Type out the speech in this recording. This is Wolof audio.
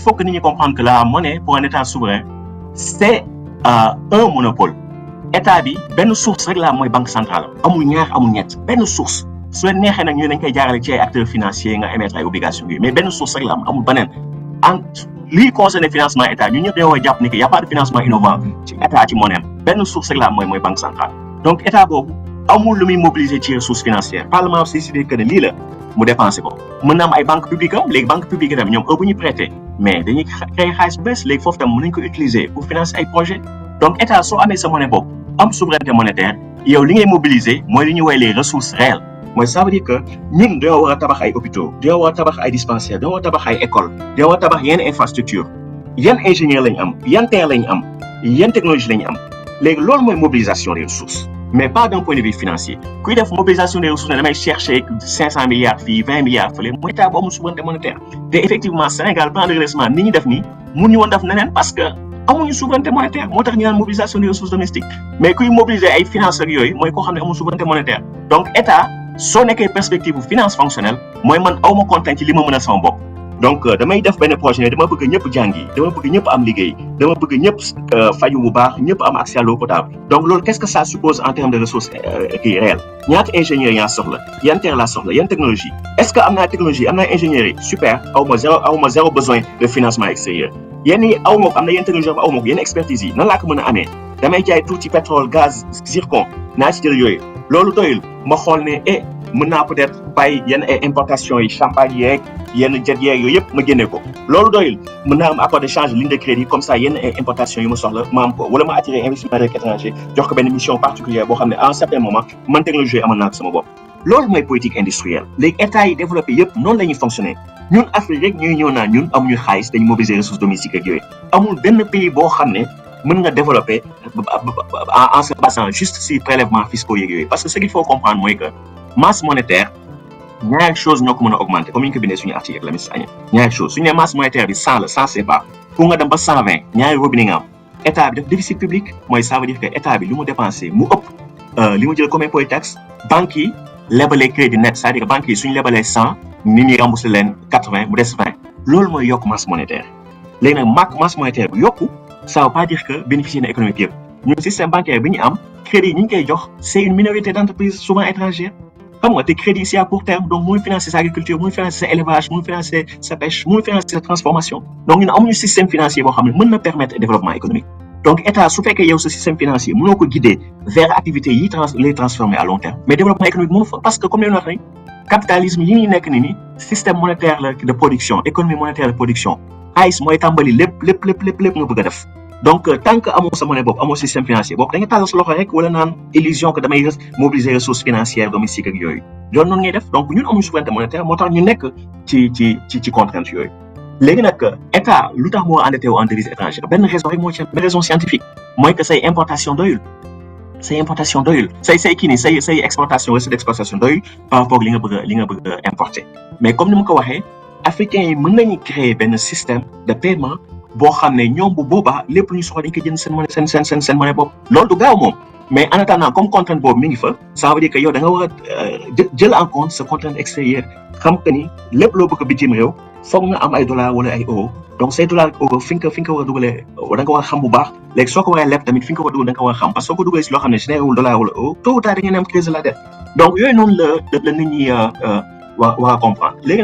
faut que nous comprenions que la monnaie pour un État souverain c'est un monopole. État bi benn source rek la mooy banque centrale amul ñaar amul ñett benn source su leen neexee nag ñu dañ koy jaarale ci ay acteurs financiers nga émettre ay obligations yi mais benn source rek la amul beneen en lii concerné financement état ñun ñëpp dañoo war a jàpp ni que y a pas de financement innovant ci état ci monnaie benn source rek la mooy banque centrale donc état boobu amul lu muy mobiliser ci ressources financières parlement aussi décidé que ne lii la mu dépensé ko mën na am ay banques publiques am léegi banques publiques tamit ñoom bu ñu prêter mais dañuy créer xaalis bu bees léegi foofu tam mën nañu ko utiliser pour financer ay projets donc état soo amee sa monnaie boobu am souveraineté monétaire yow li ngay mobiliser mooy li ñuy woowee les ressources réelles mooy ça veut dire que ñun dañoo war a tabax ay hôpitaux dañoo war a tabax ay dispensaires dañoo war a tabax ay écoles dañoo war a tabax yenn infrastructure yan ingénieur lañ am yan terre lañ am yan technologie lañ am léegi loolu mooy mobilisation des ressources mais pas d'un point de vue financier kuy def mobilisation des ressources ne damay chercher 500 milliards fii 20 milliards fële mooy état bu amul souveraineté monétaire te effectivement Sénégal plan de redressement ni ñu def nii mun ñu woon def neneen parce que amuñu souveraineté monétaire moo tax ñu naan mobilisation des ressources domestiques mais kuy mobiliser ay financeurs yooyu mooy koo xam ne amul souveraineté monétaire donc état soo nekkee perspective bu finance fonctionnelle mooy man awma contrainte ci li ma mën a sama bopp donc damay def benn projet ne dama bëgg ñëpp jàngi dama bëgg ñëpp am liggéey dama bëgg ñëpp faju bu baax ñëpp am accès à l'eau potable donc loolu qu'est-ce que ça suppose en termes de ressources réelles ñaata ingénieurs yaa soxla yan terre laa soxla yan technologie est-ce que am naa technologie am naa ingénierie super awma zéro besoin de financement extérieur yenn yi aw ma ko am na yenn technologie aw ma ko yenn expertise yi nan laa ko mën a amee damay jaay tuuti pétrole gaz zircon naa ci jël yooyu loolu doyul ma xool ne mën naa peut-être bàyyi yenn ay importations yi champagne yeeg yenn jet yeeg yooyu yëpp ma génne ko loolu doyul mën naa am accord de change ligne de crédit comme ça yenn ay importations yi ma soxla ma am ko wala ma attirer investissement rek étranger jox ko benn mission particulière boo xam ne à un certain moment man technologie amal naa ko sama bopp loolu mooy politique industrielle léegi état yi développé yëpp noonu la ñuy fonctionner ñun Afrique rek ñuy ñëw naan ñun amuñu xaalis dañu mobiliser ressources domestiques ak yooyu amul benn pays boo xam ne mën nga développer en se basant juste si prélèvements fiscaux yeeg yooyu parce que ce qu'il faut comprendre mooy que masse monétaire ñaari chose ñoo ko mën a augmenter comme ni ñu ko bindee suñu article la Miss Sagna ñaari chose suñu nee masse monétaire bi 100 la 100 CFA pour nga dem ba 120 ñaari robinet nga am état bi def déficit public mooy ça veut dire que état bi lu mu dépensé mu ëpp li mu jël comme impôt taxe banques yi lebalee crédit net c'est-à-dire que banques yi suñu lebalee 100 nit ñi remboursé leen 80 mu des 20 loolu mooy yokk masse monétaire léegi nag masse monétaire bi yokku ça veut pas dire que bénéficier na économie bi yëpp ñun système bancaire bi ñu am crédit yi ñu ngi koy jox c'est une minorité d'entreprises souvent étrangères xam nga te crédit c'est à court terme donc muy financer sa agriculture muy financer sa élevage muy financer sa pêche muy financer sa transformation donc ñun amuñu système financier boo xam ne mën na permettre développement économique donc état su fekkee yow sa système financier mënoo ko guider vers activités yi les transformer à long terme mais développement économique mënu fa parce que comme li ñu wax rek capitalisme yi ñuy nekk ni système monétaire la de production économie monétaire de production xaalis mooy tàmbali lépp nga bëgg a def donc tant que amoo sa monnaie bopp amoo système financier bopp da nga tàllal sa loxo rek wala naan illusion que damay mobiliser ressources financières domestiques ak yooyu loolu noonu ngay def donc ñun amuñu souveraineté monétaire moo tax ñu nekk ci contrainte yooyu léegi nag état lu tax moo endetté wu en devise étrangère benn raison rek moo ci benn raison scientifique mooy que say importation doyul say kii nii say exportation recette d'exportation doyul par rapport li nga bëgg a importer mais comme ni ma ko waxee africains yi mën nañu créer benn système de paiement boo xam ne ñoom bu boobaa lépp lu ñu soxla dañ koy jënd seen monnaie bopp loolu du gaaw moom mais en attendant comme contrainte boobu mi ngi fa ça veut dire que yow da nga war a jël en compte sa contrainte extérieure xam que ni lépp loo bëgg bitim réew foog nga am ay dollars wala ay euros donc say dollars ak euros fi nga ko war a dugalee da nga war a xam bu baax léegi soo ko waree leb tamit fi nga ko war a dugal da nga ko war a xam parce que soo ko dugalee si loo xam ne générewul dollar wala euro tôt ou tard da ngeen am crise de la dette donc yooyu noonu la nit ñi war a comprendre léegi